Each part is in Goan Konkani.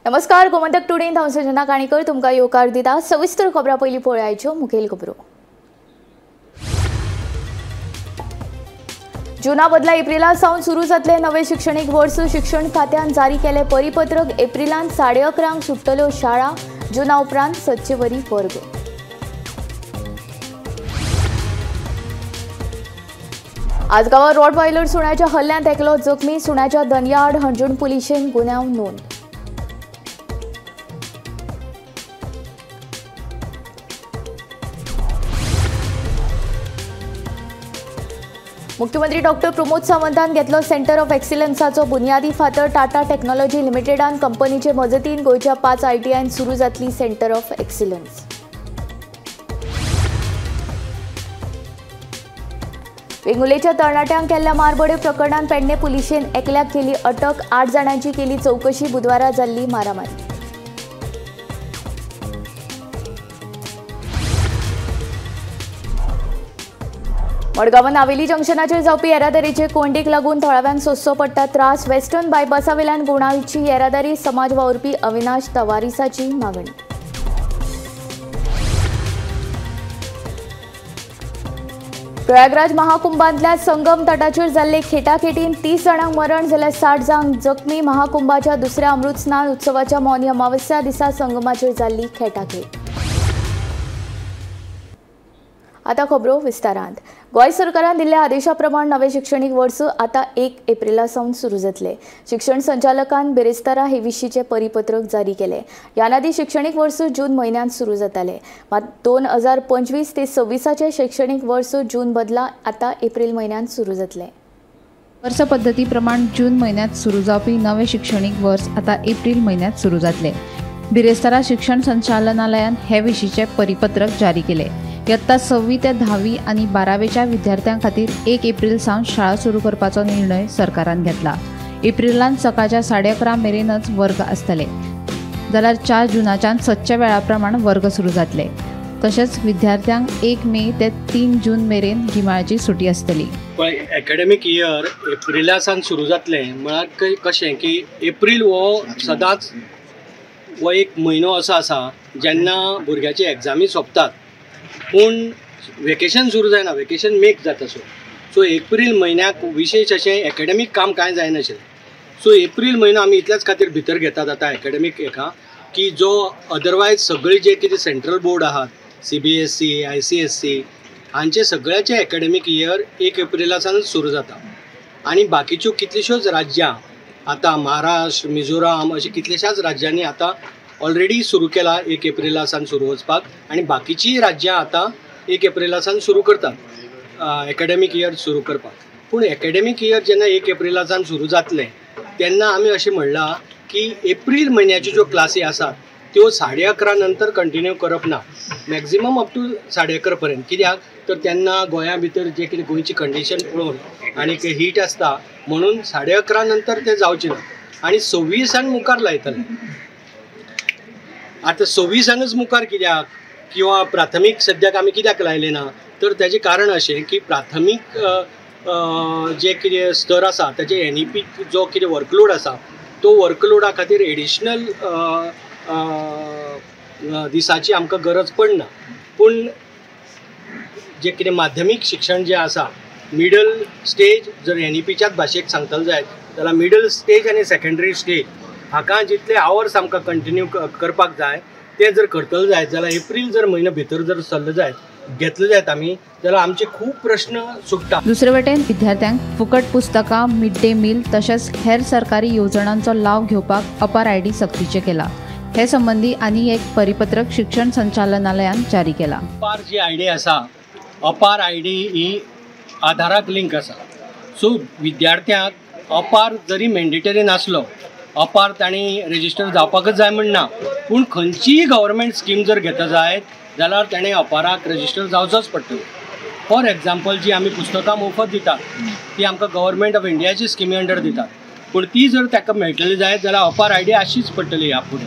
नमस्कार, गोमंतक टुडेन हांव संजना काणेकर तुमकां येवकार दिता। सविस्तर खबरां पयलीं पळयाच्यो मुखेल खबरो। जुना बदला एप्रिला सावन सुरू जातले नवे शिक्षणीक वर्स। शिक्षण खात्यान जारी केले परिपत्रक। एप्रिलांत 11:30 सुट्टल्यो शाळा, जुना उपरांत सदचे वरी वर्ग। आजगांवां रॉटवायलर सुण्याच्या हल्ल्यांत एकलो जखमी। सुण्याच्या दनयाआड हणजूण पुलिशेन गुन्यांव नोंद। मुख्यमंत्री डॉक्टर प्रमोद सावंतान घेतलो सेंटर ऑफ एक्सिलन्साचो बुनियादी फातर। टाटा टेक्नॉलॉजी लिमिटेडान कंपनीचे मजतीन गोंयच्या 5 आयटीआयन सुरू जातली सेंटर ऑफ एक्सिलन्स। वेंगुर्लेच्या तरणाट्यांक केल्ल्या मारबडे प्रकरणांत पेडणे पुलिशेन एकल्याक केली अटक। 8 जाणांची केली चवकशी। बुधवारा जाल्ली मारामारी। मडगांवां नावेली जंक्शनाचेर जावपी येरादारीचे कोंडीक लागून थळाव्यांक सोंसचो पडटा त्रास। वेस्टर्न बायपासावेल्यान गुणालची येरादारी। समाज वावुरपी अविनाश तवारीसाची मागणी। प्रयागराज महाकुंभांतल्या संगम तटाचेर जाल्ले खेटाखेटीन 30 जाणांक मरण जाल्यार 60 जाण जखमी। महाकुंभाच्या दुसऱ्या अमृत स्नान उत्सवाच्या मौनी अमावस्या दिसा संगमाचेर जाल्ली खेटाखेट। आता खबरो विस्तारांत। गोंय सरकारान दिल्ल्या आदेशा प्रमाण नवे शिक्षणीक वर्स आता 1 एप्रिला सावन सुरू जातले। शिक्षण संचालकान बिरेस्तारा हे विशींचे परिपत्रक जारी केले। ह्यान आदी शिक्षणीक वर्स जून म्हयन्यांत सुरू जाताले, मात 2025 ते 26 शैक्षणीक वर्स जून बदला आता एप्रिल म्हयन्यांत सुरू जातले। वर्स पद्दती प्रमाण जून म्हयन्यांत सुरू जावपी नवे शिक्षणीक वर्स आता एप्रिल म्हयन्यांत सुरू जातले। बिरेस्तारा शिक्षण संचालनालयान हे विशींचे परिपत्रक जारी केले। इयत्ता 6वी ते 10वी आनी 12वेच्या विद्यार्थ्यां खातीर 1 एप्रिल सावन शाळा सुरू करपाचो निर्णय सरकारान घेतला। एप्रिलान सकाळच्या 11:30 मेरेनच वर्ग आसतले, जाल्यार 4 जुनाच्यान सदच्या वेळा प्रमाण वर्ग सुरू जातले। तशेंच विद्यार्थ्यांक 1 मे ते 3 जून मेरेन गिमाळ्याची सुटी आसतली। पळय, एकेडमीक इयर एप्रिला सावन सुरू जातलें म्हळ्यार कशें की एप्रिल हो सदांच हो एक म्हयनो असो आसा जेन्ना भुरग्याची एग्जामी सोंपतात, पूण वेकेशन सुरू जायना, वेकेशन मेक जाता। सो एप्रील म्हयन्याक विशेश अशें एकेडमीक काम कांय जायनाशिल्लें। सो एप्रील म्हयनो आमी इतल्याच खातीर भितर घेतात आतां एकेडमीक हेका की जो अदरवायज सगळी जे कितें सेंट्रल बोर्ड आहात, CBSE, ICSE हांचे सगळ्याचे एकेडमीक इयर 1 एप्रिला सावन सुरू जाता। आनी बाकीच्यो कितल्योश्योच राज्यां आतां महाराष्ट्र, मिझोराम अशें कितल्याश्याच राज्यांनी आतां ऑलरेडी सुरू केला 1 एप्रिला सावन सुरू वचपाक, आनी बाकीचीय राज्यां आतां 1 एप्रिला सावन सुरू करतात एकेडमीक इयर सुरू करपाक। पूण एकेडमीक इयर जेन्ना 1 एप्रिला सावन सुरू जातलें तेन्ना आमी अशें म्हणलां की एप्रील म्हयन्याच्यो ज्यो क्लासी आसात त्यो 11:30 नंतर कंटिन्यू करप ना, मॅक्झिमम अप टू 11:30 पर्यंत। कित्याक तर तेन्ना गोंया भितर जे कितें गोंयची कंडिशन पळोवन आनी हीट आसता म्हणून 11:30 नंतर ते जावचें ना आनी 26 मुखार लायतले। आतां 26 मुखार कित्याक किंवा प्राथमीक सद्याक आमी कित्याक लायलें ना तर ताजें कारण अशें की प्राथमीक जे कितें स्तर आसा ताजे NEP जो कितें वर्कलोड आसा तो वर्कलोडा खातीर एडिशनल दिसाची आमकां गरज पडना। पूण जे कितें माध्यमीक शिक्षण जें आसा मिडल स्टेज जर NEPच्याच भाशेक सांगतले जायत जाल्यार मिडल स्टेज आनी सेकेंडरी स्टेज हाका जितले आवर्स आमकां कंटिन्यू करपाक जाय ते जर करतले जायत जाल्यार एप्रील जर म्हयनो भितर जर सरले जायत घेतले जायत आमी जाल्यार आमचे खूब प्रश्न सुट्टा। दुसरे वटेन विद्यार्थ्यांक फुकट पुस्तकां, मिड डे मील तशेंच हेर सरकारी येवजणांचो लाव घेवपाक अपार आयडी सक्तीचें केला। हे संबंदी आनी एक परिपत्रक शिक्षण संचालनालयान जारी केला। अपार जी आयडी आसा, अपार आयडी ही आधाराक लिंक आसा। सो विद्यार्थ्यांक अपार जरी मॅन्डेटरी नासलो, अपार तांणी रेजिस्टर जावपाकच जाय म्हण ना, पूण खंयचीय गव्हर्मेंट स्कीम जर घेता जायत जाल्यार ताणें अपाराक रेजिस्टर जावचोच पडटलो। फॉर एग्जाम्पल जी आमी पुस्तकां मोफत दितात ती आमकां गव्हर्मेंट ऑफ इंडियाची स्किमी अंडर दितात, पूण ती जर ताका मेळटली जायत जाल्यार अपार आयडी आसचीच पडटली ह्या फुडें।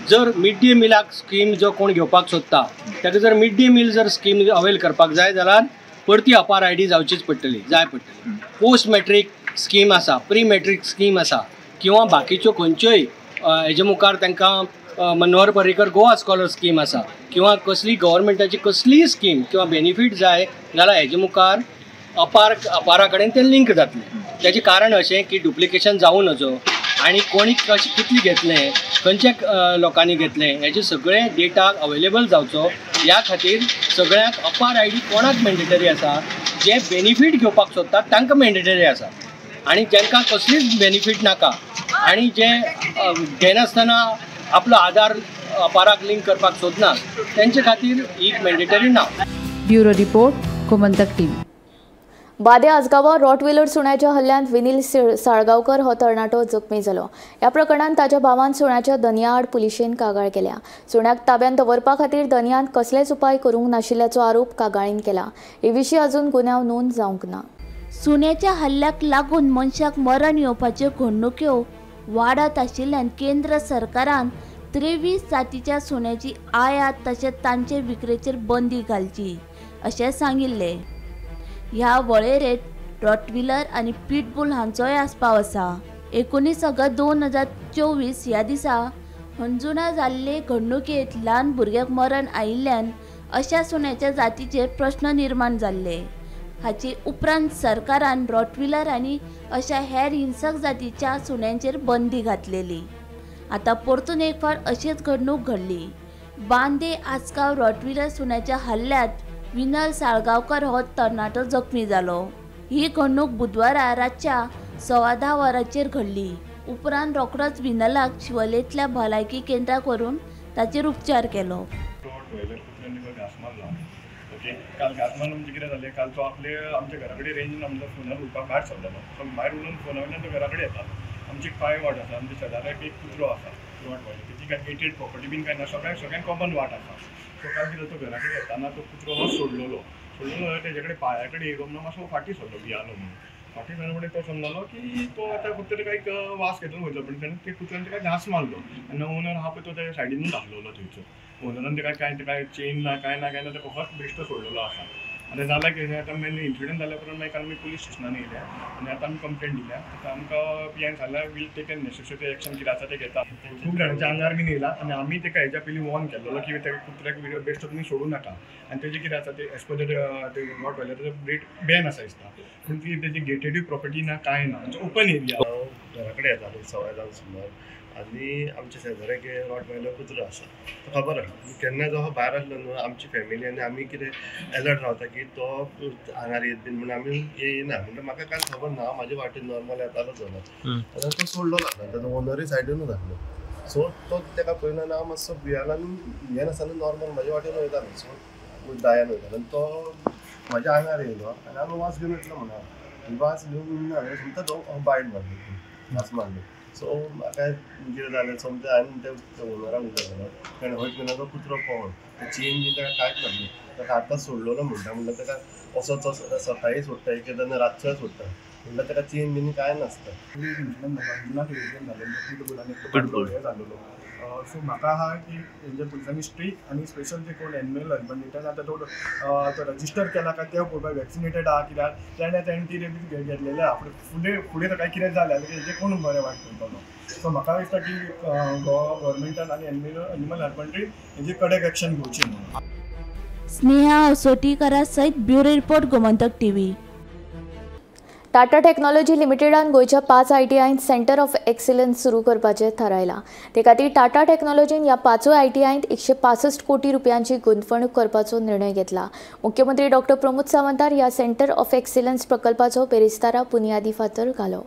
जर मिड डे मिलाक स्कीम जो कोण घेवपाक सोदता ताका जर मिड डे मील जर स्कीम अवेल करपाक जाय जाल्यार परती अपार आयडी जावचीच पडटली, जाय पडटली। पोस्ट मॅट्रीक स्कीम आसा, प्री मॅट्रीक स्कीम आसा किंवा बाकीच्यो खंयच्योय हेजे मुखार तांकां मनोहर पर्रीकर गोवा स्कॉलर स्कीम आसा किंवा कसली गव्हर्मेंटाची कसलीय स्कीम किंवा बेनिफीट जाय जाल्यार हेजे मुखार अपारा कडेन ते लिंक जातले. तेजें कारण अशें की डुप्लिकेशन जावं नजो आनी कोणी कशें कितलें घेतलें, खंयच्या लोकांनी घेतलें, हेजे सगळे डेटा अवेलेबल जावचो ह्या खातीर सगळ्यांक अपार I D कोणाक मॅन्डेटरी आसा, जे बेनिफीट घेवपाक सोदतात तांकां मॅन्डेटरी आसा आनी जांकां कसलीच बेनिफीट नाका आनी जे घेनासतना आपलो आधार अपाराक लिंक करपाक सोदना तेंचे खातीर ही मॅन्डेटरी ना. Bureau report, Gomantak TV. Bade आजगांवां रॉटविलर सुण्याच्या हल्ल्यांत विनील साळगांवकर हो तरणाटो जखमी जालो. ह्या प्रकरणांत ताच्या भावान सुण्याच्या धनया आड पुलिशेन कागाळ केल्या. सुण्याक ताब्यांत दवरपा खातीर धनयान कसलेच उपाय करूंक नाशिल्ल्याचो आरोप कागाळीन केला. हे विशीं अजून गुन्यांव नोंद जावंक ना. सुण्याच्या हल्ल्याक लागून मनशाक मरण येवपाच्यो घडणुक्यो वाडत आशिल्ल्यान केंद्र सरकारान 23 जातीच्या सुण्याची आयात तशेंच तांचे विक्रेचेर बंदी घालची अशें सांगिल्लें. ह्या वळेरेंत रॉटविलर आनी पिटबूल हांचोय आस्पाव आसा. 19 ऑगस्ट 2024 ह्या दिसा हणजुणा जाल्ले घडणुकेंत ल्हान भुरग्याक मरण आयिल्ल्यान अशा सुण्याच्या जातीचेर प्रश्न निर्माण जाल्ले. हाचे उपरांत सरकारान रॉटविलर आनी अशा हेर हिंसक जातीच्या सुण्यांचेर बंदी घातलेली. आतां परतून एक फावट अशीच घडणूक घडली. बांदे आसगांव रॉटविलर सुण्याच्या हल्ल्यांत विनल साळगांवकर हो तरणाटो जखमी जालो. ही घडणूक बुधवारा रातच्या 10:15 वरांचेर घडली. उपरांत रोखडोच विनलाक शिवलेंतल्या भलायकी केंद्राक व्हरून ताचेर उपचार केलो. ओके, काल घास मारलो म्हणजे कितें जालें, काल तो आपले आमच्या घरा कडेन रेंज ना म्हणून फोनार उलोवपाक भायर सरलेलो. सो भायर उलोवन फोना वयल्यान तो घरा कडेन येतालो. आमची पांय वाट आसा, आमच्या शेजाऱ्याक एक कुत्रो आसा वाट, तेची काय गेटेड प्रॉपर्टी बीन काय ना, सगळ्यांक सगळ्यांक कॉमन वाट आसा. सो काल कितें तो घरा कडेन येताना तो कुत्रो हो सोडलेलो तेजे कडेन पांया कडेन येयलो म्हणून मातसो फाटीं सरलो, भियालो म्हणून. फाटीं सरलो म्हणून तो समजलो की तो आतां फक्त ताका एक वास घेतलो वयतलो, पण ताणें ते कुत्र्यान ताका घास मारलो आनी ओनर आहा पळय तो तेज्या सायडीनूच धांवलेलो. थंयचो ओनरान ताका कांय काय चेन ना काय ना काय ना, ताका फक्त बेश्टो सोडलेलो आसा. आतां जालां कितें, आतां मेन इन्सिडंट जाल्या उपरांत मागीर काल आमी पुलीस स्टेशनान येयल्या आनी आतां आमी कंप्लेन दिल्या. आतां आमकां पी आयन सांगल्या we'll take an necessary action कितें आसा तें घेता. खूब जाणांच्या आंगार बीन येयला आनी आमी ताका हेज्या पयलीं वॉर्न केल्लो की ताका कुत्र्याक बेश्टो तुमी सोडूं नाका आनी तेजें कितें आसा तें एज पर ते रॉटवायलर ताजो ब्रीड बॅन आसा दिसता, पूण ती तेजी गेटेडूय प्रॉपर्टी ना कांय ना, म्हणजे ओपन एरिया. हांव घरा कडेन येतालो 10:15 सुमार आनी आमच्या शेजाऱ्याक रॉटवायलर कुत्रो आसा, तो खबर आसा. केन्ना जो भायर आसलो न्हू आमची फॅमिली आनी आमी कितें एलर्ट रावता की तो आंगार येत बीन म्हणून आमी येयना. म्हणटा म्हाका कांय खबर ना, हांव म्हाजे वाटेन नॉर्मल येतालो चलत, आतां तो सोडलो ना, ताजो ओनरूय सायडीनूच आसलो. सो तो ताका पळयलो आनी हांव मातसो भियालो आनी भियेनासतना नॉर्मल म्हाजे वाटेन वयतालो. सो दायान वयतालो आनी तो म्हाज्या आंगार येयलो आनी हांव वास घेवन येतलो म्हणून वास घेवन हांवें सुद्दां तो बायट मारलो, घास मारलो. सो म्हाका कितें जालें सोमतें हांवें त्या ओनराक उलयलो, कारण हय तो कुत्रो पळोवन चेन बीन ताका कांयच नासली, ताका आतां सोडलेलो म्हणटा, म्हणल्यार ताका असोच सकाळीं सोडटा एक एकदां रातचोय सोडटा, म्हणल्यार ताका चेन बीन कांय नासता. इन्सिडंट जालो, हें जालेलो. सो म्हाका आहा की हेंचे पुलिसांनी स्ट्रीक आनी स्पेशल जे कोण एनिमल हजबंडरी आतां तो रजिस्टर केला काय ते पळोवपाक वॅक्सिनेटेड आहा कित्याक तेणें आतां एंटी रेबीज घेतलेलें आहा, फुडें फुडें ताका कितें जालें जाल्यार हेजें कोण बरें वायट करतलो. सो म्हाका दिसता की गोवा गव्हर्मेंटान आनी एनिमल हजबंडरी हेजेर कडक एक्शन घेवची म्हणून. स्नेहा असोटीकरा सयत bureau report, Gomantak TV. Tata technology लिमिटेडान गोंयच्या 5 आयटीआयंत सेंटर ऑफ एक्सिलन्स सुरू करपाचें थारायलां. ते खातीर टाटा टेक्नॉलॉजीन ह्या 5 आयटीआयंत 165 कोटी रुपयांची गुंतवणूक करपाचो निर्णय घेतला. मुख्यमंत्री डॉक्टर प्रमोद सावंतार ह्या सेंटर ऑफ एक्सिलन्स प्रकल्पाचो बेरेस्तारा बुनियादी फातर घालो.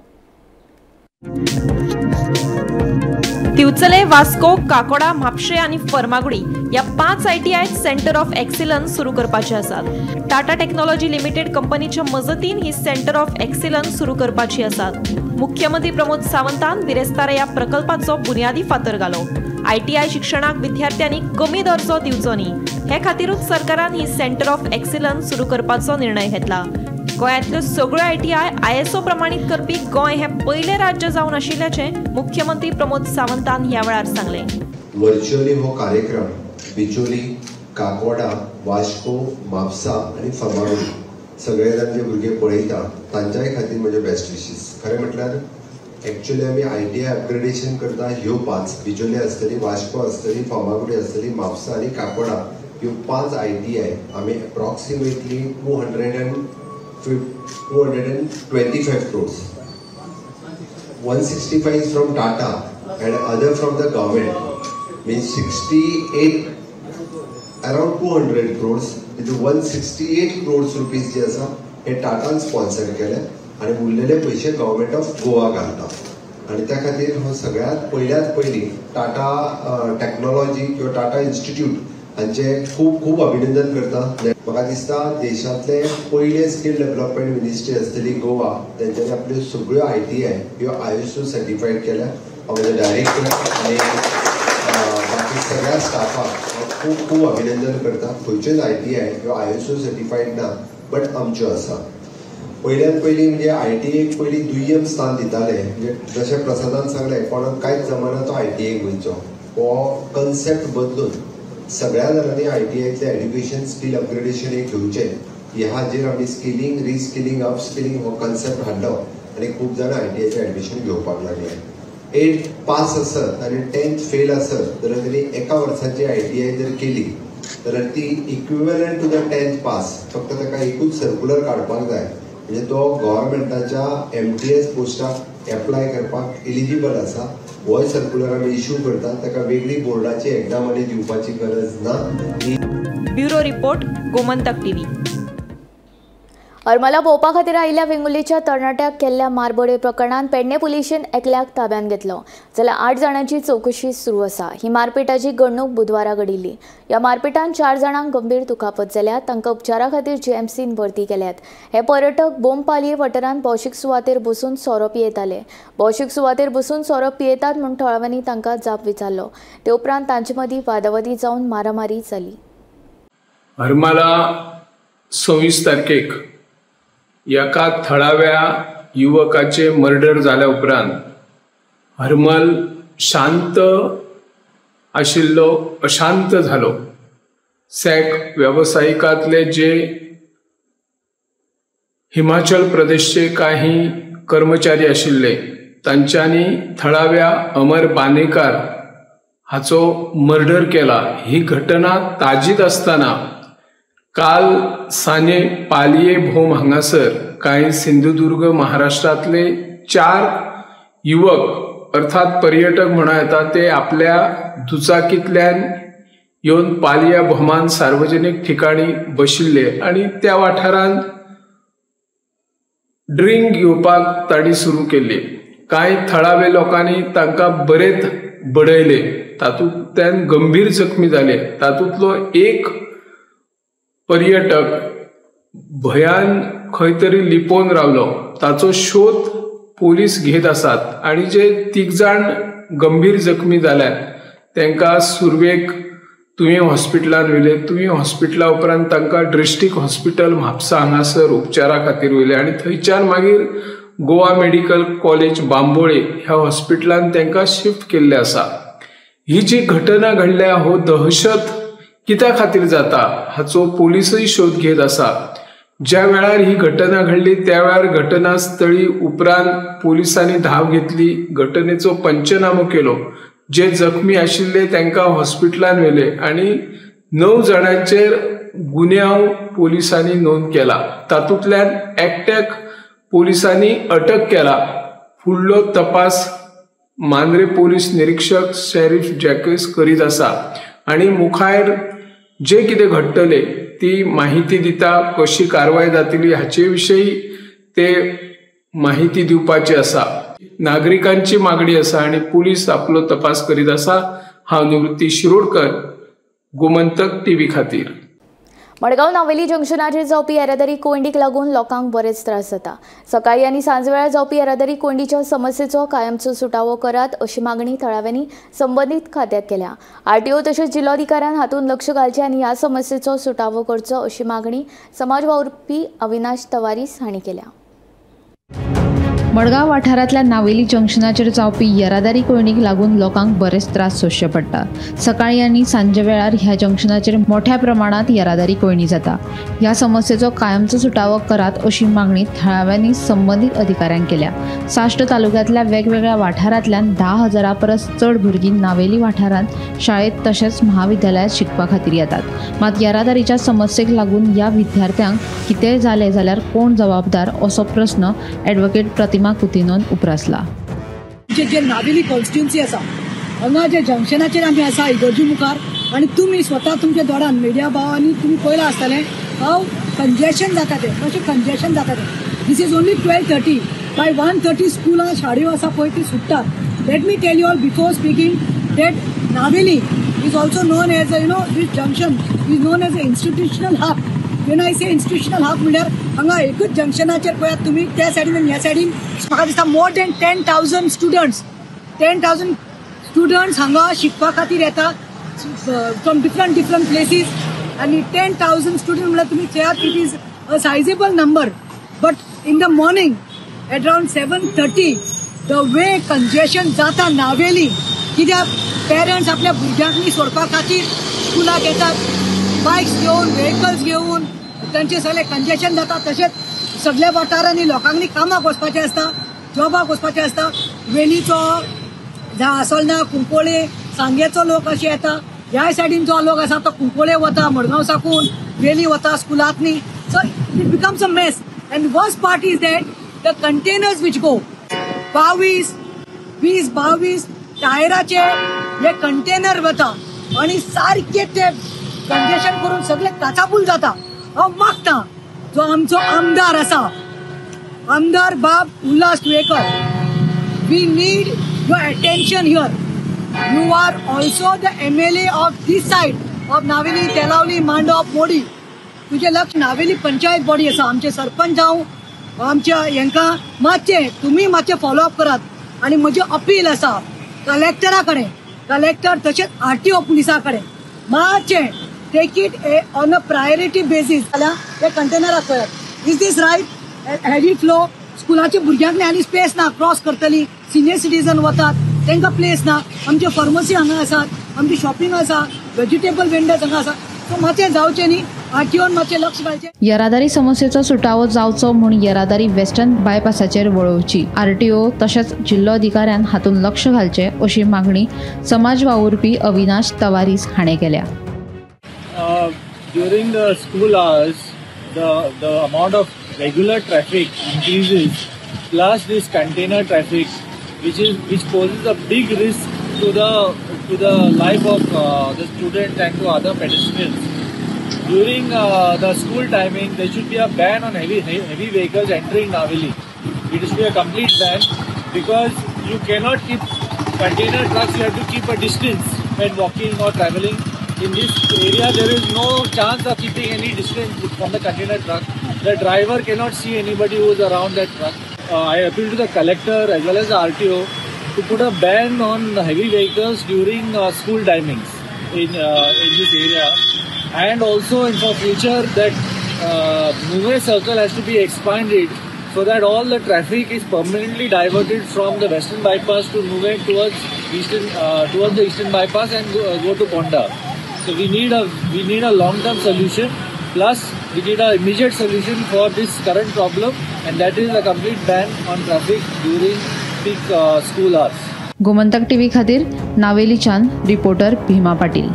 दिवचले, वास्को, काकोडा, म्हापशें आनी फर्मागुडी ह्या 5 आयटीआय सेंटर ऑफ एक्सिलन्स सुरू करपाचे आसात. टाटा टेक्नॉलॉजी लिमिटेड कंपनीच्या मजतीन ही सेंटर ऑफ एक्सिलन्स सुरू करपाची आसात. मुख्यमंत्री प्रमोद सावंतान बिरेस्तारा ह्या प्रकल्पाचो बुनियादी फातर घालो. आयटीआय शिक्षणाक विद्यार्थ्यांनी कमी दर्जो दिवचो न्ही हे खातीरूच सरकारान ही सेंटर ऑफ एक्सिलन्स सुरू करपाचो निर्णय घेतला. गोंयांतल्यो सगळ्यो आयटीआय आयएसओ प्रमाणीत करपी गोंय हें पयलें राज्य जावन आशिल्ल्याचें मुख्यमंत्री प्रमोद सावंतान ह्या वेळार सांगलें. व्हर्च्युअली हो कार्यक्रम बिचोली, काकोडा, वास्को, म्हापसा आनी फर्मागुडी सगळे जाण जे भुरगे पळयता तांच्याय खातीर म्हजे बेस्ट विशीस. खरें म्हटल्यार एक्चुअली आमी आयटीआय अपग्रेडेशन करता ह्यो 5, बिजोली आसतली, वास्को आसतली, फार्मागुडी आसतली, म्हापसा आनी काकोडा, ह्यो 5 आयटीआय आमी approximately 225 crores, 165 is from Tata and other from the government, means 68 around 200 crores. तितून 168 crores rupees जे आसा हे टाटान स्पॉन्सर केले आनी उरलेले पयशे गव्हर्मेंट ऑफ गोवा घालता. आनी त्या खातीर हो सगळ्यांत पयल्यात पयलीं टाटा टॅक्नोलॉजी किंवा टाटा इन्स्टिट्यूट हांचें खूब खूब अभिनंदन करता. म्हाका दिसता देशांतले पयले स्कील डेव्हलपमेंट मिनिस्ट्री आसतली गोवा, तेंच्यांनी आपल्यो सगळ्यो आयटीआय ह्यो ISO certified केल्या. हांव म्हज्या डायरेक्टर आनी बाकी सगळ्या स्टाफाक हांव खूब खूब अभिनंदन करता. खंयच्योच आयटीआय ह्यो ISO certified ना, बट आमच्यो आसा. पयल्यान पयलीं म्हणजे आयटीआयक पयलीं दुय्यम स्थान दिताले, म्हणजे जशें प्रसादान सांगलें कोणाक कांयच जमाना तो आयटीआयक वयचो, हो कन्सेप्ट बदलून सगळ्या जाणांनी आयटीआयतलें एड्युकेशन स्कील अपग्रेडेशन हे घेवचें. ह्या हाजेर आमी स्किलींग, रिस्किलींग, अपस्किलींग हो कन्सेप्ट हाडलो आनी खूब जाणां आयटीआयचें एडमिशन घेवपाक लागले. 8 पास आसत आनी 10th fail आसत जाल्यार तेणी एका वर्साची आयटीआय जर केली जाल्यार ती equivalent two the 10th pass, फक्त ताका एकूच सर्कुलर काडपाक जाय, म्हणजे तो गव्हर्मेंटाच्या MTS पोस्टाक एप्लाय करपाक एलिजिबल आसा. होय सर्कुलर आमी इश्यू करतात, ताका वेगळी बोर्डाची एग्जाम आनी दिवपाची गरज ना. Bureau report, Gomantak TV. Harmala भोंवपा खातीर आयिल्ल्या वेंगुर्लेच्या तरणाट्याक केल्ल्या मारबडय प्रकरणांत पेडणे पुलिशेन एकल्याक ताब्यांत घेतलो, जाल्यार 8 जाणांची चवकशी सुरू आसा. ही मारपेटाची घडणूक बुधवारा घडिल्ली. ह्या मारपेटान 4 जाणांक गंभीर दुखापत जाल्या, तांकां उपचारा खातीर जीएमसीन भरती केल्यात. हे पर्यटक बोमपालये वाठारांत भौशीक सुवातेर बसून सोरो पियेताले. भौशीक सुवातेर बसून सोरो पियेतात म्हूण थळाव्यांनी तांकां जाप विचारलो. ते उपरांत तांचे मदीं वादावादी जावन मारामारी जाली. हरमला 26 तारखेक एका थळाव्या युवकाचे मर्डर जाल्या उपरांत हरमल शांत आशिल्लो अशांत जालो. सॅक वेवसायिकांतले जे हिमाचल प्रदेशचे काही कर्मचारी आशिल्ले तांच्यांनी थळाव्या अमर बानेकार हाचो मर्डर केला. ही घटना ताजीत आसतना काल सांजे पालये भोम हांगासर कांय सिंधुदुर्ग महाराष्ट्रांतले 4 युवक अर्थात पर्यटक म्हणूं येता ते आपल्या दुचाकींतल्यान येवन पालया भोमान सार्वजनीक ठिकाणी बशिल्ले आनी त्या वाठारांत ड्रिंक घेवपाक तांणी सुरू केल्ली. कांय थळावे लोकांनी तांकां बरेच बडयले, तातूंतल्यान गंभीर जखमी जाले. तातूंतलो एक पर्यटक भयान खंय तरी लिपोवन रावलो, ताचो शोध पोलीस घेत आसात आनी जे 3 जाण गंभीर जखमी जाल्यात तांकां सुरवेक तुवें हॉस्पिटलान व्हेले. तुवें हॉस्पिटला उपरांत तांकां डिस्ट्रिक्ट हॉस्पिटल म्हापसा हांगासर उपचारा खातीर व्हेले आनी थंयच्यान मागीर गोवा मेडिकल कॉलेज बांबोळे ह्या हॉस्पिटलान तांकां शिफ्ट केल्लें आसा. ही जी घटना घडल्या हो दहशत कित्या खातीर जाता हाचो पोलिसूय शोध घेत आसा. ज्या वेळार ही घटना घडली त्या वेळार घटनास्थळी उपरांत पोलिसांनी धांव घेतली, घटनेचो पंचनामो केलो, जे जखमी आशिल्ले तांकां हॉस्पिटलान व्हेले आनी 9 जाणांचेर गुन्यांव पोलिसांनी नोंद केला. तातूंतल्यान एकट्याक पोलिसांनी अटक केला. फुडलो तपास मांद्रे पोलीस निरीक्षक शॅरीफ जॅकस करीत आसा आनी मुखार जे कितें घडटलें ती माहिती दिता, कशी कारवाय जातली हाचे विशीं ते माहिती दिवपाची आसा. नागरिकांची मागणी आसा आनी पुलीस आपलो तपास करीत आसा. हांव निवृत्ती शिरोडकर, गोमंतक टीव्ही खातीर. मडगांव नावेली जंक्शनाचेर जावपी येरादारी कोंयडीक लागून लोकांक बरेच त्रास जाता. सकाळी आनी सांजवेळार जावपी येरादारी कोंयडीच्या समस्येचो कायमचो सुटावो करात अशी मागणी थळाव्यांनी संबंदीत खात्यात केल्या. आरटीओ तशेंच जिल्लोधिकाऱ्यान हातूंत लक्ष घालचें आनी ह्या समस्येचो सुटावो करचो अशी मागणी समाज वावुरपी अविनाश तवारीस हांणी केल्या. मडगांव वाठारांतल्या नावेली जंक्शनाचेर जावपी येरादारी कोंयडीक लागून लोकांक बरेच त्रास सोंसचे पडटा. सकाळी आनी सांजे वेळार ह्या जंक्शनाचेर मोठ्या प्रमाणांत येरादारी कोंयडी जाता. ह्या समस्येचो कायमचो सुटावो करात अशी मागणी थळाव्यांनी संबंदीत अधिकाऱ्यांक केल्या. साश्ट तालुक्यांतल्या वेगवेगळ्या वाठारांतल्यान 10,000 परस चड भुरगीं नावेली वाठारांत शाळेंत तशेंच महाविद्यालयांत शिकपा खातीर येतात. मात येरादारीच्या समस्येक लागून ह्या विद्यार्थ्यांक कितेंय जालें जाल्यार कोण जबाबदार असो प्रस्न ॲडव्होकेट प्रतिमा कुतिनोन उप्रासला. जे नावेली कॉन्स्टिट्युन्सी आसा हांगा जे जंक्शनाचेर आमी आसा इगर्जी मुखार आनी तुमी स्वता तुमच्या दोळ्यान मिडिया भाव आनी तुमी पळयलां आसतलें हांव कंजेशन जाता तें कशें कंजेशन जाता तें. This is only 12:30 by 1:30 स्कुलां शाळ्यो आसा पळय ती सुट्टात. Let me tell you all before speaking that Navelim is also known as you know this junction is known as a institutional hub. When I say institutional hub म्हणल्यार हांगा एकूच जंक्शनाचेर पळयात तुमी त्या सायडीन आनी ह्या सायडीन म्हाका दिसता मोर दॅन 10,000 स्टुडंट्स 10,000 स्टुडंट्स हांगा शिकपा खातीर येता फ्रॉम डिफरंट डिफरंट प्लेसीस. आनी 10,000 स्टुडंट म्हणल्यार तुमी चयात it is a sizable number. But in the morning at around 7:30 the way congestion जाता नावेली कित्याक पेरंट्स आपल्या भुरग्यांक सोडपा खातीर स्कुलाक येतात बायक्स घेवन व्हेकल्स घेवन तांचे सगळे कंजेशन जाता. तशेंच सगळ्या वाठारांनी लोकांनी कामाक वचपाचें आसता जॉबाक वचपाचें आसता. वेलीचो असोलना कुंकळ्ळे सांगेचो लोक अशे येता. ह्या सायडीन जो लोक आसा तो कुंकळ्ळे वता मडगांव साकून वेली वता स्कुलांतनी. So it becomes a mess. And worst part is that the containers which go 22 20 22 टायराचे हे कंटेनर वता आनी सारके ते कंजेशन करून सगळे काचाबूल जाता. हांव मागता जो आमचो आमदार आसा आमदार बाब Ulhas Tuyenkar, we need your attention here. You are also the MLA of this side of Navelim Telaulim Mandop Modi. तुजें लक्ष नावेली पंचायत बॉडी आसा आमचे सरपंच जावं आमच्या हेंकां मातशें तुमी मातशें फॉलोअप करात. आनी म्हजें अपील आसा कलेक्टरा कडेन कलेक्टर तशेंच RTO पुलिसा कडेन मातशें take it on a priority basis. जाल्यार हे कंटेनराक पळयात is this right. Heavy flow स्कुलाच्या भुरग्यांक आनी स्पेस ना क्रॉस करतली. सिनियर सिटीजन वतात तांकां प्लेस ना. आमचे फार्मसी हांगा आसात आमची शॉपिंग आसा वेजिटेबल वेंडर्स हांगा आसा. सो मातशें जावचें न्ही RTOन मातशें लक्ष घालचें. येरादारी समस्येचो सुटावो जावचो म्हूण येरादारी वेस्टर्न बायपासाचेर वळोवची. RTO तशेंच जिल्लो अधिकाऱ्यान हातूंत लक्ष घालचें अशी मागणी समाज वावुरपी अविनाश तवारीस हाणें केल्या. During the school hours, the amount of regular traffic increases, plus this container traffic, which poses a big risk to the life of the students and to other pedestrians. During the school timing, there should be a ban on heavy vehicles entering Navelim. It should be a complete ban because you cannot keep container trucks. You have to keep a distance when walking or traveling. In this area, there is no chance of keeping any distance from the container truck. The driver cannot see anybody who is around that truck. I appeal to the collector as well as the RTO to put a ban on heavy vehicles during school timings in this area, and also in for future that Nuvem circle has to be expanded so that all the traffic is permanently diverted from the western bypass to Nuvem towards the eastern bypass and go to Ponda. So we need a long-term solution. Plus, we need an immediate solution for this current problem, and that is a complete ban on traffic during peak school hours. Gomantak TV खातीर नावेलीच्यान रिपोर्टर भीमा पाटील.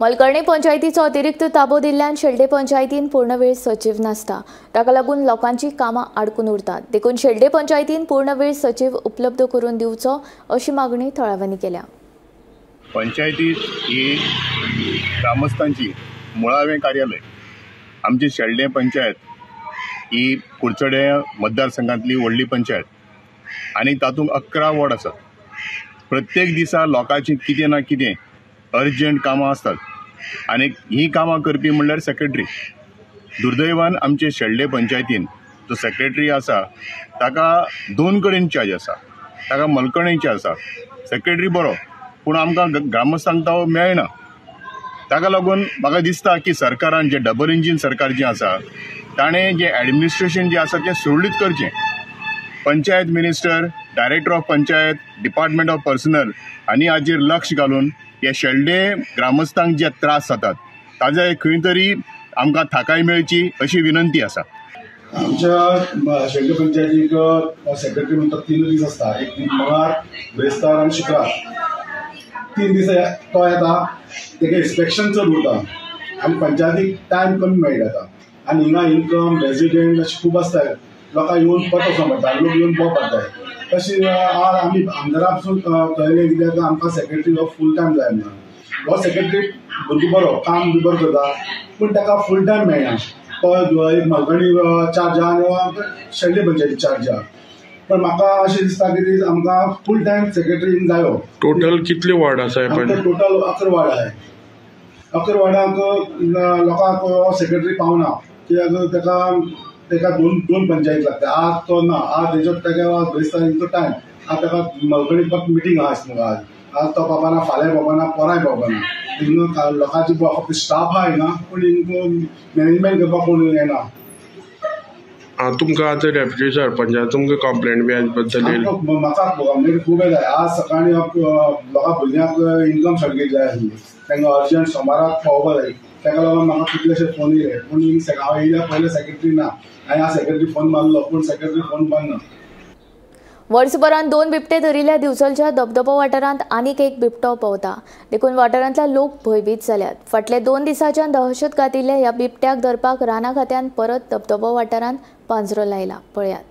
मलकर्णे पंचायतीचो अतिरिक्त ताबो दिल्ल्यान शेल्डे पंचायतीन पूर्णवेळ सचीव नासता. ताका लागून लोकांची कामां आडकून उरतात. देखून शेल्डे पंचायतीन पूर्णवेळ सचीव उपलब्ध करून दिवचो अशी मागणी थळाव्यांनी केल्या. पंचायती ही ग्रामस्थांची मुळावें कार्यालय. आमची शेल्डें पंचायत ही कुडचडे मतदारसंघांतली व्हडली पंचायत आनी तातूंत 11 वॉर्ड आसात. प्रत्येक दिसा लोकांची कितें ना कितें अर्जंट कामां आसतात आनी हीं कामां करपी म्हणल्यार सेक्रेटरी. दुर्दैवान आमचे शेल्डें पंचायतीन जो सेक्रेटरी आसा ताका 2 कडेन चार्ज आसा. ताका मलकणेची आसा. सेक्रेटरी बरो पूण आमकां ग्रामस्थांक तो मेळना. ताका लागून म्हाका दिसता की सरकारान जे डबल इंजीन सरकार जें आसा ताणें जें एडमिनिस्ट्रेशन जें आसा तें सुरळीत करचें. Panchayat minister, director of panchayat, department of personnel आनी हाजेर लक्ष घालून हे शेल्डें ग्रामस्थांक जे त्रास जातात ताजे खंय तरी आमकां थाकाय मेळची अशी विनंती आसा. आमच्या शेल्डें पंचायतीक सेक्रेटरी म्हणटा 3 दीस आसता, एक दीस मंगळार, ब्रेस्तार आनी शुक्रार. 3 दीस तो येता, तेका इन्स्पेक्शन चड उरता आनी पंचायतीक टायम कमी मेळटा आतां. आनी हिंगा इन्कम रेजिडेंट अशें खूब आसता, लोकांक येवन परत वचोंक पडटा, लोक येवन बोब पडटाय. तशी आज आमी आमदारा पसून कळ्ळें कित्याक आमकां सेक्रेटरी हो फूल टायम जाय म्हणून. हो सेक्रेटरी भुरगो बरो काम बी बरो करता, पूण ताका फूल टायम मेळना. तो एक मलगणी चार्ज आहा आनी शेल्डें पंचायती चार्ज आहा. पण म्हाका अशें दिसता की आमकां फूल टायम सेक्रेटरी जायो. टोटल कितले वॉर्ड आसा? टोटल 11 वॉर्ड आहाय. 11 वॉर्डांक लोकांक सेक्रेटरी पावना, कित्याक ताका ताका दोन पंचायत लागता. आज तो ना, आज तेजो ताका ब्रेस्तार टायम, आज ताका मलगणी मिटींग आहा मुगो. आज आज तो पावना, फाल्यां पावना, पराय पावना. हिंगा लोकांची फक्त स्टाफ आहा हिंगा, पूण हिंगा मॅनेजमेंट करपाक कोण येना. तुमकां आतां डेप्युटी सरपंच तुमकां कंप्लेंट बी बद्दल? म्हाका कंप्लेंट खूब येता. आज सकाळीं लोकां भुरग्यांक इन्कम सर्टिफिकेट जाय आसली, तांकां अर्जंट सोमाराक पावोवपा जाय. ताका लागून म्हाका कितलेशे फोन येयले, पूण हांव येयल्या पयले सेक्रेटरी ना. हांवें आज सेक्रेटरी फोन मारलो, पूण सेक्रेटरी फोन बंद ना. वर्सभरान 2 बिबटे धरिल्ल्या दिवचलच्या धबधबो वाठारांत आनीक एक बिबटो पवता, देखून वाठारांतल्या लोक भंयभीत जाल्यात. फाटले 2 दिसांच्यान दहशत घातिल्ल्या ह्या बिबट्याक धरपाक राना खात्यान परत धबधबो वाठारांत पांजरो लायला. पळयात.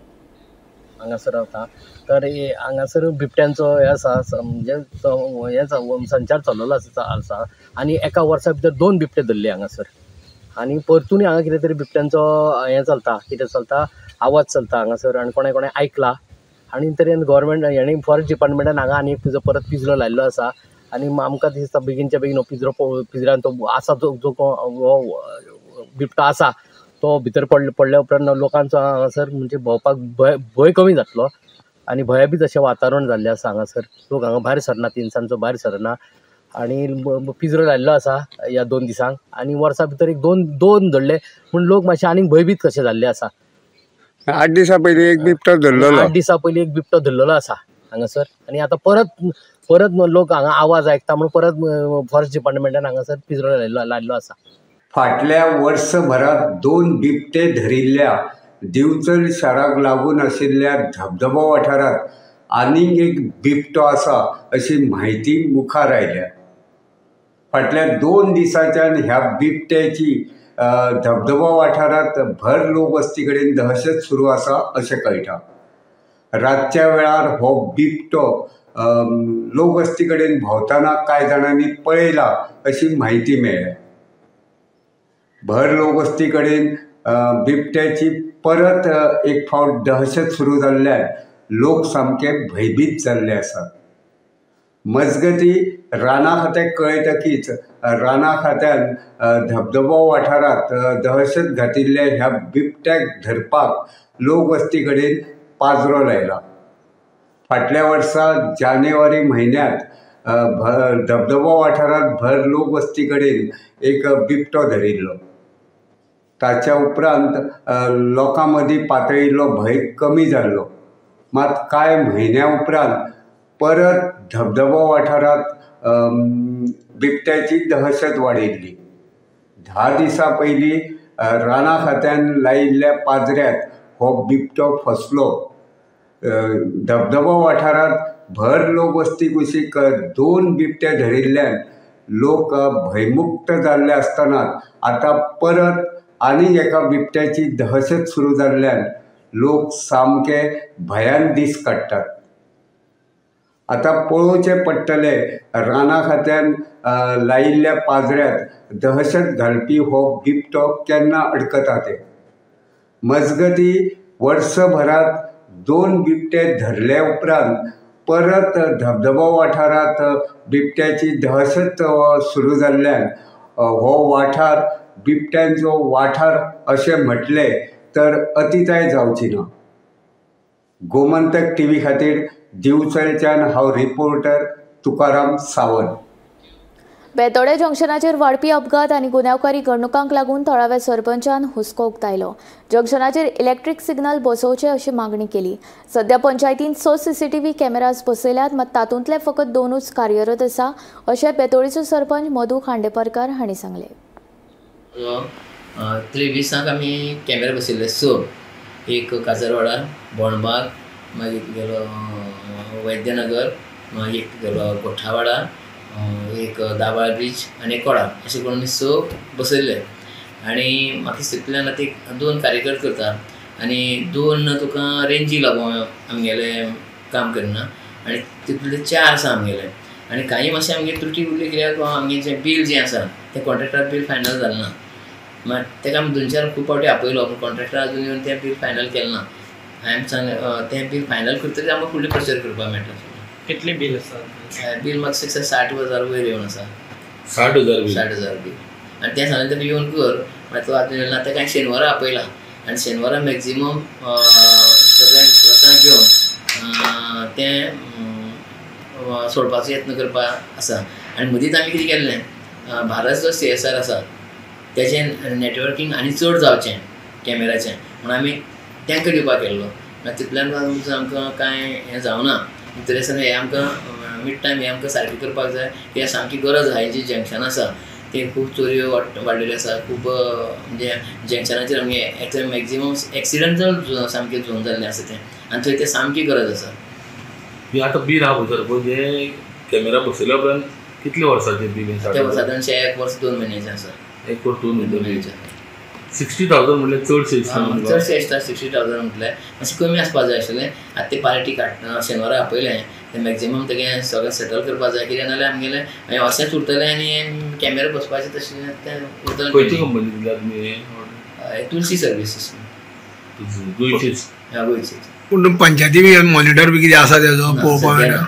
हांगासर रावता तर हांगासर बिबट्यांचो हे आसा, म्हणजे हे संचार चललेलो आसा आनी एका वर्सा भितर 2 बिबटे धरले हांगासर. आनी परतूनय हांगा कितें तरी बिबट्यांचो हें चलता, कितें चलता, आवाज चलता हांगासर आनी कोणें कोणें आयकला. आनी तरेन गव्हर्मेंट हेणी फॉरेस्ट डिपार्टमेंटान हांगा आनी एक परत पिंजरो लायिल्लो आसा. आनी आमकां दिसता बेगीनच्या बेगीन हो पिंजरो पिंजऱ्यान तो आसा, जो जो हो बिबटो आसा तो भितर पडल्या उपरांत लोकांचो हांगासर म्हणजे भोंवपाक भंय कमी जातलो आनी भंयभीत अशें वातावरण जाल्लें आसा हांगासर. लोक हांगा भायर सरना, तिनसांजचो भायर सरना. आनी पिंजरो लायिल्लो आसा ह्या 2 दिसांक आनी वर्सा भितर एक दोन धरले पूण लोक मातशे आनीक भंयभीत कशे जाल्ले आसा. 8 दिसां पयलीं एक बिबटो धरलेलो, 8 दिसां पयलीं एक बिबटो धरलेलो आसा हांगासर. आनी आतां परत परत लोक हांगा आवाज आयकता म्हणून परत फॉरेस्ट डिपार्टमेंटान हांगासर पिंजरो लायिल्लो आसा. फाटल्या वर्सभरात 2 बिबटे धरिल्ल्या दिवचल शाराक लागून आशिल्ल्या धबधबो वाठारांत आनीक एक बिबटो आसा अशी म्हायती मुखार आयल्या. फाटल्या 2 दिसांच्यान ह्या बिबट्याची धबधबो वाठारांत भर लोकवस्ती कडेन दहशत सुरू आसा अशें कळटा. रातच्या वेळार हो बिबटो लोकवस्ती कडेन भोंवतना कांय जाणांनी पळयला अशी म्हायती मेळ्ळ्या. भर लोकवस्ती कडेन बिबट्याची परत एक फावट दहशत सुरू जाल्ल्यान लोक सामके भंयभीत जाल्ले आसात. मजगती राना खात्याक कळयतकीच राना खात्यान धबधबो वाठारांत दहशत घातिल्ल्या ह्या बिबट्याक धरपाक लोकवस्ती कडेन पाजरो लायला. फाटल्या वर्सा जानेवारी म्हयन्यांत धबधबो वाठारांत भर लोकवस्ती कडेन एक बिबटो धरिल्लो. ताच्या उपरांत लोकां मदीं पातळिल्लो भंय कमी जाल्लो. मात कांय म्हयन्या उपरांत परत धबधबो वाठारांत बिबट्याची दहशत वाडिल्ली. 10 दिसां पयलीं राना खात्यान लायिल्ल्या पाजऱ्यांत हो बिबटो फसलो. धबधबो वाठारांत भर लोकवस्ती कुशीक 2 बिबटे धरिल्ल्यान लोक भंयमुक्त जाल्ले आसतना आतां परत आनीक एका बिबट्याची दहशत सुरू जाल्ल्यान लोक सामके भंयान दीस काडटात. आतां पळोवचें पडटलें राना खात्यान लायिल्ल्या पाजऱ्यांत दहशत घालपी हो बिबटो केन्ना अडकता ते. मजगती वर्सभरांत 2 बिबटे धरले उपरांत परत धबधबो वाठारांत बिबट्याची दहशत सुरू जाल्ल्यान हो वाठार बिबट्यांचो वाठार अशें म्हटलें तर अतिताय जावची ना. गोमंतक टीव्ही खातीर दिवचलच्यान हांव रिपोर्टर तुकाराम सावंत. बेतोडे जंक्शनाचेर वाडपी अपघात आनी गुन्यांवकारी घडणुकांक लागून थळाव्या सरपंचान हुस्को उक्तायलो. जंक्शनाचेर इलेक्ट्रीक सिग्नल बसोवचे अशी मागणी केली. सध्या पंचायतीन 6 सीसीटीव्ही कॅमेराज बसयल्यात, मात तातूंतले फकत 2च कार्यरत आसा अशें बेतोडेचो सरपंच मधू खांडेपारकार हांणी सांगलें. 23 आमी कॅमेरा बसयल्ले 6, एक काजरवाडा, बोणबाग, मागीर गेलो वैद्यनगर, मागीर गेलो गोठावाडा, एक दाबाळ ब्रिज आनी एक कोडा, अशें करून आमी 6 बसयल्ले. आनी म्हाका दिसता आतां एक 2 कार्यकर करता आनी 2 तुका रेंजी लागून आमगेलें काम करना आनी तितूंतले 4 आसा आमगेले. आनी कांय मातशें आमगे त्रुटी उरली कित्याक आमगें जें बील जें आसा तें कॉन्ट्रेक्टर बील फायनल जालें ना. मात ताका आमी 2-4 खूब फावटी आपयलो पूण कॉन्ट्रेक्टर अजून येवन तें बील फायनल केलें ना. हांवें सांगलें तें बील फायनल करतकीर आमकां फुडलें प्रोसिजर करपाक मेळटा. कितलें बील आसा? बील म्हाका 60,000 वयर येवन आसा. 60,000 बील? 60,000 बील. आनी तें सांगलें ताका येवन कर, मागीर तो आजून येयलो ना. ताका हांवें शेनवारा आपयला आनी शेनवारा मॅक्झिमम सगळ्यांक विश्वासांत घेवन तें सोडपाचो यत्न करपाक आसा. आनी मदींच आमी कितें केल्लें, भारत जो CSR आसा तेजें नॅटवर्कींग आनी चड जावचें कॅमेराचें म्हणून आमी तांकां दिवपाक केल्लो. मागीर तितल्यान आमकां कांय हें जावना. तरी आसतना हें आमकां मिड टायम हें आमकां सारकें करपाक जाय. हें सामकी गरज आसा. जी जंक्शन आसा ते खूब चोरयो वाडलेल्यो आसा, खूब म्हणजे जंक्शनाचेर आमगे मॅक्झिमम एक्सिडंटल सामकें झोन जाल्लें आसा तें, आनी थंय तें सामकी गरज आसा. आतां बील आहा पळय सर, पळय हे कॅमेरा बसयल्या उपरांत कितले वर्साचें बील? तें सादारणशें 1 वर्स 2 म्हयन्याचें आसा. 1 वर्स 2 म्हयन्याचें. 60,000 म्हणल्यार चडशें दिसता. चडशें दिसता 60,000 म्हटल्यार मातशें कमी आसपा जाय आशिल्लें. आतां ते पार्टी काडटना शेनवारा आपयलें तें मॅक्झिमम तेगें सगळें सेटल करपा जाय, कित्याक नाजाल्यार आमगेलें मागीर अशेंच उरतलें आनी कॅमेरा बसपाचें तशें तें उरतलें. खंयची कंपनी दिल्या तुमी? तुलसी सर्विसीस. गोंयचीच? हां, गोंयचीच. पूण पंचायती मॉनिटर बी कितें आसा तेजो पळोवपाक मेळटा?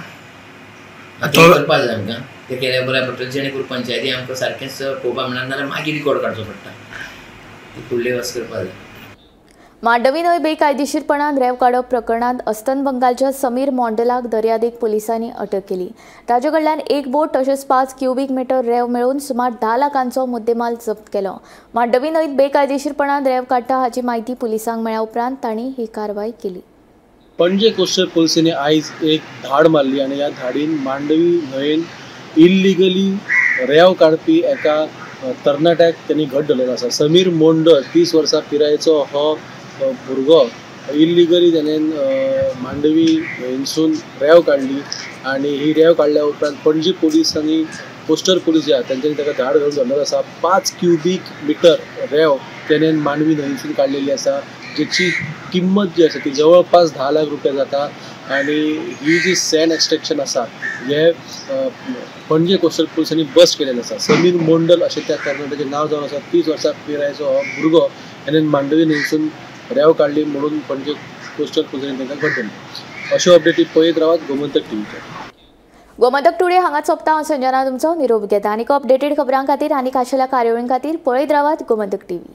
तें करपा जाय आमकां, तें केल्यार बरें पडटलें, जेणे करून पंचायती आमकां सारकेंच पळोवपाक मेळना, नाजाल्यार मागीर रिकॉर्ड काडचो पडटा. फुडले वस करपाक जाय. मांडवी न्हंय बेकायदेशीरपणान रेंव काडप प्रकरणांत अस्तंत बंगालच्या समीर मोंडलाक दर्यादेग पुलिसांनी अटक केली. ताचे कडल्यान 1 बोट तशेंच 5 क्युबीक मिटर रेंव मेळून सुमार 10 लाखांचो मुद्देमाल जप्त केलो. मांडवी न्हंयत बेकायदेशीरपणान रेंव काडटा हाची म्हायती पुलिसांक मेळ्ळ्या उपरांत तांणी ही कारवाय केली. पणजे कोस्टल पुलिसांनी आयज एक धाड मारली आनी ह्या धाडीन मांडवी न्हंयेन इल्लिगली रेंव काडपी एका तरणाट्याक त्यांनी घट धरलेलो आसा. समीर मोंडल 30 वर्सां पिरायेचो हो भुरगो इल्लिगली तेणेन मांडवी न्हंयसून रेंव काडली आनी ही रेंव काडल्या उपरांत पणजी पुलीस आनी कोस्टल पुलीस जे आसा तेंच्यांनी ताका धाड घालून धरलेलो आसा. 5 क्युबीक मिटर रेंव तेणेन मांडवी न्हंयसून काडलेली आसा, जेची किंमत जी आसा ती जवळपास 10 लाख रुपया जाता. आनी ही जी सँड एक्स्ट्रेक्शन आसा हे पणजे कोस्टल पुलिसांनी बस्ट केलेलें आसा. समीर मोंडल अशें त्या तरणाट्याचें नांव जावन आसा. 30 वर्सां पिरायेचो हो भुरगो हेणेन मांडवी न्हंयसून रेंव काडली म्हणून पणजे कोस्टल पुलिसांनी तांकां घट धरलें. अश्यो अपडेटी पळयत रावात गोमंतक टीव्हीचेर. गोमंतक टुडे हांगाच सोंपता. हांव संजना तुमचो निरोप घेता. आनीक अपडेटेड खबरां खातीर आनी खाशेल्या कार्यावळीं खातीर पळयत रावात गोमंतक टीव्ही.